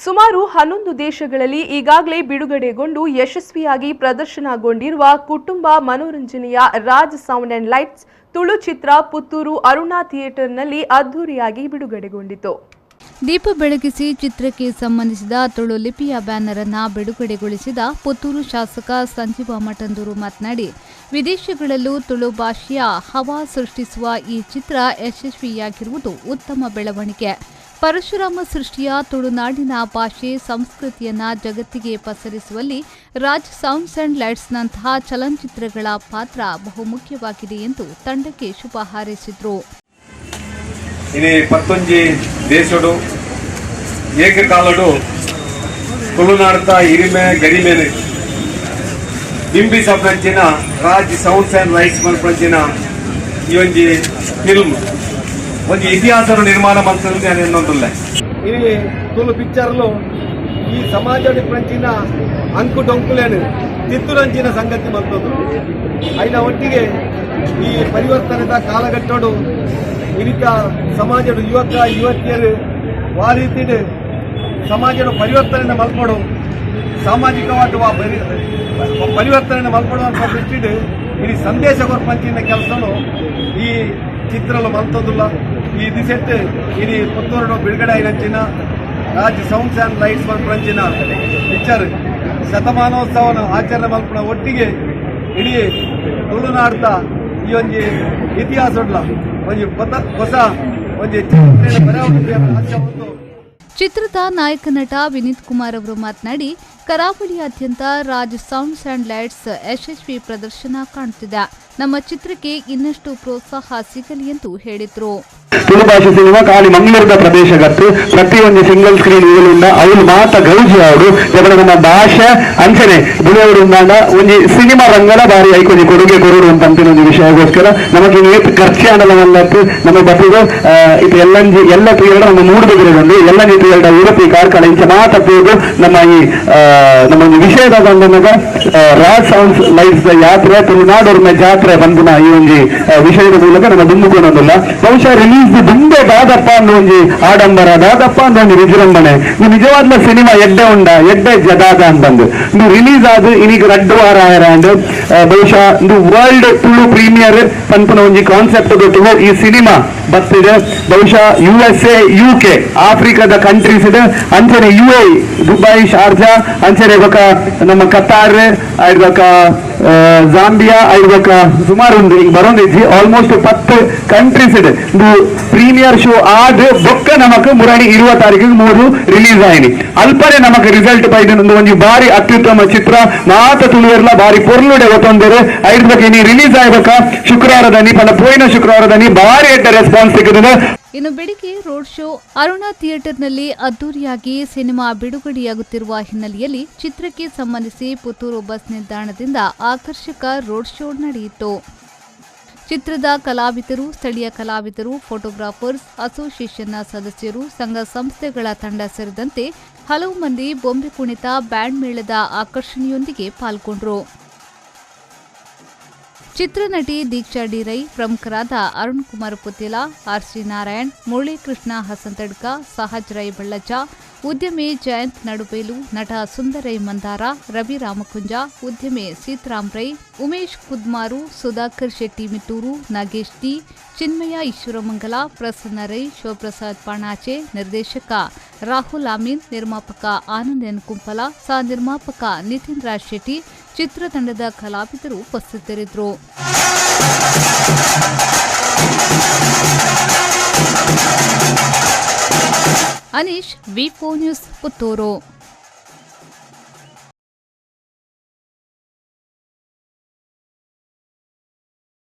ಸುಮಾರು 11 ದೇಶಗಳಲ್ಲಿ ಈಗಾಗಲೇ ಬಿಡುಗಡೆಗೊಂಡು ಯಶಸ್ವಿಯಾಗಿ ಪ್ರದರ್ಶನಗೊಂಡಿರುವ ಕುಟುಂಬ ಮನೋರಂಜನೆಯ Raj sound and lights Tulu ಚಿತ್ರ ಪುತ್ತೂರು ಅರುಣಾ ಥಿಯೇಟರ್ನಲ್ಲಿ ಅದ್ದೂರಿಯಾಗಿ ಬಿಡುಗಡೆಗೊಂಡಿತು. ದೀಪ ಬೆಳಗಿಸಿ ಚಿತ್ರಕ್ಕೆ ಸಂಬಂಧಿಸಿದ ತುಳು ಲಿಪಿಯ ಬ್ಯಾನರ್ ಅನ್ನು ಬಿಡುಗಡೆಗೊಳಿಸಿದ ಪುತ್ತೂರು ಶಾಸಕ ಸಂಜೀವ ಮಠಂದೂರು ಮಾತನಾಡಿ, ವಿದೇಶಗಳಲ್ಲೂ ತುಳು ಭಾಷೆಯ ಹವಾ ಸೃಷ್ಟಿಸುವ ಈ ಚಿತ್ರ ಯಶಸ್ವಿಯಾಗಿರುವುದು ಉತ್ತಮ ಬೆಳವಣಿಗೆ. ಪರಶುರಾಮ ಸೃಷ್ಟಿಯ ತುಳುನಾಡಿನ ಭಾಷೆ, ಸಂಸ್ಕೃತಿಯನ್ನ ಜಗತ್ತಿಗೆ ಪಸರಿಸುವಲ್ಲಿ ರಾಜ್ ಸೌಂಡ್ಸ್ ಅಂಡ್ ಲೈಟ್ಸ್ನಂತಹ ಚಲನಚಿತ್ರಗಳ ಪಾತ್ರ ಬಹುಮುಖ್ಯವಾಗಿದೆ ಎಂದು ತಂಡಕ್ಕೆ ಶುಭ ಹಾರೈಸಿದರು. ಇನಿ ಪತ್ತೊಂಜಿ ದೇಶಡು ಏಕಕಾಲಡು ತುಳುನಾಡ್ತ ಹಿರಿಮೆ ಗರಿಮೆನೆ ಬಿಂಬಿಸಪ್ರಂಚಿನ ರಾಜ್ sounds and lights ಮಲ್ಪಂಚಿನ ಈ ಒಂಜಿ ಫಿಲ್ಮ್ ಒಂಜಿ ಇತಿಹಾಸದ ನಿರ್ಮಾಣ ಮಲ್ತಂದು ನಾನು ಎನ್ನೊಂದುಲ್ಲೆ. ಇನಿ ತುಳು ಪಿಕ್ಚರ್ಲು ಈ ಸಮಾಜದ ಪ್ರಂಚಿನ ಅಂಕು ಡೊಂಕುಲೇನು ತಿತ್ತುರಂಚಿನ ಸಂಗತಿ ಮಲ್ತದ್ದು. ಐನ ಒಟ್ಟಿಗೆ ಈ ಪರಿವರ್ತನೆದ ಕಾಲಘಟ್ಟಡು ಇನಿತ ಸಮಾಜದ ಯುವಕ ಯುವತಿಯರು ವಾ ರೀತಿಡ್ ಸಮಾಜದ ಪರಿವರ್ತನೆ ಮಲ್ಪಡು, ಸಾಮಾಜಿಕವಾದ ಪರಿವರ್ತನೆ ಮಲ್ಪಡುವಂತ ದೃಷ್ಟಿಡ್ ಇಡೀ ಸಂದೇಶ ಕೊರ್ಪಂಚಿನ ಕೆಲಸನು ಈ ಚಿತ್ರಲು ಮಲ್ತೊಂದುಲ್ಲ. ಈ ದಿಸೆಟ್ ಇಡೀ ಪುತ್ತೂರು ಬಿಡುಗಡೆ ಆಯಿನಂಚಿನ Raj sounds and lights ಮಲ್ಪಂಚಿನ picture ಶತಮಾನೋತ್ಸವನ ಆಚರಣೆ ಮಲ್ಪುನ ಒಟ್ಟಿಗೆ ಇಡೀ ತುಳುನಾಡ್ದ ಈ ಒಂಜಿ ಇತಿಹಾಸ ಒಂಜಿ ಹೊಸ ಒಂಜಿ ಚರಿತ್ರೆಯನ್ನು ಬರೆಯುವ ಆಶೆ ಉಂಟು. ಚಿತ್ರದ ನಾಯಕ ನಟ ವಿನೀತ್ ಕುಮಾರ್ ಅವರು ಮಾತನಾಡಿ, ಕರಾವಳಿಯಾದ್ಯಂತ ರಾಜ್ sounds and lights ಯಶಸ್ವಿ ಪ್ರದರ್ಶನ ಕಾಣುತ್ತಿದೆ. ನಮ್ಮ ಚಿತ್ರಕ್ಕೆ ಇನ್ನಷ್ಟು ಪ್ರೋತ್ಸಾಹ ಸಿಗಲಿ ಎಂದು ಹೇಳಿದರು. ತುಳು ಭಾಷೆ ಸಿನಿಮಾ ಖಾಲಿ ಮಂಗಳೂರದ ಪ್ರದೇಶಗತ್ತು ಪ್ರತಿಯೊಂದು ಸಿಂಗಲ್ ಸ್ಕ್ರೀನ್ ಇವುಗಳಿಂದ ಅವಳು ಮಾತ ಗೌಜಿ ಅವರು ಜಬಡ ನಮ್ಮ ಭಾಷೆ ಅಂಚನೆ ಬುಳೆಯವರು ಒಂಜಿ ಸಿನಿಮಾ ರಂಗದ ಬಾರಿ ಐಕೊಂಜಿ ಕೊಡುಗೆ ಕೊರಡು ಅಂತ ಅಂತಿನ ಒಂಜಿ ವಿಷಯಗೋಸ್ಕರ ನಮಗೆ ಏತ್ ಖರ್ಚು ಆಂಡಲ ಮಲ್ಲತ್ತು ನಮ್ಮ ಬತ್ತಿಗೆ. ಇತ್ತು ಎಲ್ಲಂಜಿ ಎಲ್ಲ ತುಯರ್ಡ ನಮ್ಮ ಮೂಡು ಒಂದು ಎಲ್ಲಂಜಿ ತುಯರ್ಡ ಉಡುಪಿ, ಕಾರ್ಕಳ ಇಂಚ ಮಾತ ತೂದು ನಮ್ಮ ಈ ನಮ್ಮ ಒಂದು ವಿಷಯದ ಬಂದನಗ ರಾಜ್ ಸೌಂಡ್ಸ್ ಲೈಟ್ಸ್ ಯಾತ್ರೆ ತುಳುನಾಡೋರ್ನ ಜಾತ್ರೆ ಬಂದಿನ ಈ ಒಂಜಿ ವಿಷಯದ ಮೂಲಕ ನಮ್ಮ ದುಂಬುಕೊನೊಂದಿಲ್ಲ. ಬಹುಶಃ ರಿಲೀಸ್ ದುಂಬೆ ದಾದಪ್ಪ ಅನ್ನೋ ಒಂಜಿ ಆಡಂಬರ, ದಾದಪ್ಪ ಅನ್ನೋ ಒಂಜಿ ವಿಜೃಂಭಣೆ. ನೀವು ನಿಜವಾದ್ಲ ಸಿನಿಮಾ ಎಡ್ಡೆ ಉಂಡ, ಎಡ್ಡೆ ಜದಾದ ಅಂತಂದು ನೀವು ರಿಲೀಸ್ ಆದ ಇನ್ನೀಗ 2 ವಾರ ಆಯರಾಂಡ್. ಬಹುಶಃ ಇದು ವರ್ಲ್ಡ್ ತುಳು ಪ್ರೀಮಿಯರ್ ಪನ್ಪುನ ಒಂಜಿ ಕಾನ್ಸೆಪ್ಟ್ ಗೊತ್ತು ಈ ಸಿನಿಮಾ ಬತ್ತಿದೆ. ಬಹುಶಃ ಯುಎಸ್ಎ, ಯುಕೆ, ಆಫ್ರಿಕಾದ ಕಂಟ್ರೀಸ್ ಇದೆ, ಅಂಚನೆ UA, Dubai, Sharjah, ಅಂಚನೆ ಬೊಕ ನಮ್ಮ ಕತಾರ್, ಬೊಕ ಜಾಂಬಿಯಾ, ಬೊಕ ಸುಮಾರು ಉಂಡು. ಈಗ ಬರೋಂದಿಜ್ಜಿ. ಆಲ್ಮೋಸ್ಟ್ 10 ಕಂಟ್ರೀಸ್ ಇದೆ. ಇದು ಪ್ರೀಮಿಯರ್ ಶೋ ಆದ್ ಬೊಕ್ಕ ನಮಕ್ ಮುರಣಿ 20 ತಾರೀಕಿಗೆ ಮೂರು ರಿಲೀಸ್ ಆಯ್ನಿ. ಅಲ್ಪನೆ ನಮಕ್ ರಿಸಲ್ಟ್ ಬೈದ ಒಂಜಿ ಬಾರಿ ಅತ್ಯುತ್ತಮ ಚಿತ್ರ. ಮಾತ ತುಳುವೆರ್ಲ ಬಾರಿ ಪೊರ್ಲುಡೆ ಒತ್ತೊಂದರೆ. ಐದು ಬೊಕ ಇನಿ ರಿಲೀಸ್ ಆಯ್ಬಕ ಶುಕ್ರವಾರದನಿ ಪಂಡ ಪೋಯಿನ ಶುಕ್ರವಾರದನಿ ಬಾರಿ ಎಡ್ಡೆ ರೆಸ್ಪಾನ್ಸ್ ಸಿಕ್ಕುತ್ತದೆ. ಇನ್ನು ಬೆಳಿಗ್ಗೆ ರೋಡ್ ಶೋ. ಅರುಣಾ ಥಿಯೇಟರ್ನಲ್ಲಿ ಅದ್ದೂರಿಯಾಗಿ ಸಿನಿಮಾ ಬಿಡುಗಡೆಯಾಗುತ್ತಿರುವ ಹಿನ್ನೆಲೆಯಲ್ಲಿ ಚಿತ್ರಕ್ಕೆ ಸಂಬಂಧಿಸಿ ಪುತ್ತೂರು ಬಸ್ ನಿಲ್ದಾಣದಿಂದ ಆಕರ್ಷಕ ರೋಡ್ ಶೋ ನಡೆಯಿತು. ಚಿತ್ರದ ಕಲಾವಿದರು, ಸ್ಥಳೀಯ ಕಲಾವಿದರು, ಫೋಟೋಗ್ರಾಫರ್ಸ್ ಅಸೋಸಿಯೇಷನ್ನ ಸದಸ್ಯರು, ಸಂಘ ಸಂಸ್ಥೆಗಳ ತಂಡ ಸೇರಿದಂತೆ ಹಲವು ಮಂದಿ ಬೊಂಬೆ ಕುಣಿತ, ಬ್ಯಾಂಡ್ ಮೇಳದ ಆಕರ್ಷಣೆಯೊಂದಿಗೆ ಪಾಲ್ಗೊಂಡರು. ಚಿತ್ರನಟಿ ದೀಕ್ಷಾ ಡಿ ರೈ, ಪ್ರಮುಖರಾದ ಅರುಣ್ ಕುಮಾರ್ ಪುತ್ತಿಲ, ಆರ್ಸಿ ನಾರಾಯಣ್, ಮುರಳೀಕೃಷ್ಣ ಹಸಂತಡ್ಕ, ಸಹಜ್ ರೈ ಬಳ್ಳಜ, ಉದ್ಯಮಿ ಜಯಂತ್ ನಡುಬೇಲು, ನಟ ಸುಂದರೈ ಮಂದಾರ, ರವಿ ರಾಮಕುಂಜ, ಉದ್ಯಮಿ ಸೀತಾರಾಮ್ ರೈ, ಉಮೇಶ್ ಕುದ್ಮಾರು, ಸುಧಾಕರ್ ಶೆಟ್ಟಿ ಮಿತ್ತೂರು, ನಾಗೇಶ್ ಟಿ, ಚಿನ್ಮಯ ಈಶ್ವರಮಂಗಲ, ಪ್ರಸನ್ನ ರೈ, ಶಿವಪ್ರಸಾದ್ ಪಾಣಾಚೆ, ನಿರ್ದೇಶಕ ರಾಹುಲ್ ಅಮೀನ್, ನಿರ್ಮಾಪಕ ಆನಂದ್ ಎನ್ ಕುಂಪಲ, ಸಹ ನಿರ್ಮಾಪಕ ನಿತಿನ್ ರಾಜ್ ಶೆಟ್ಟಿ, ಚಿತ್ರತಂಡದ ಕಲಾವಿದರು ಉಪಸ್ಥಿತರಿದ್ದರು. Anish, V news, Puttur.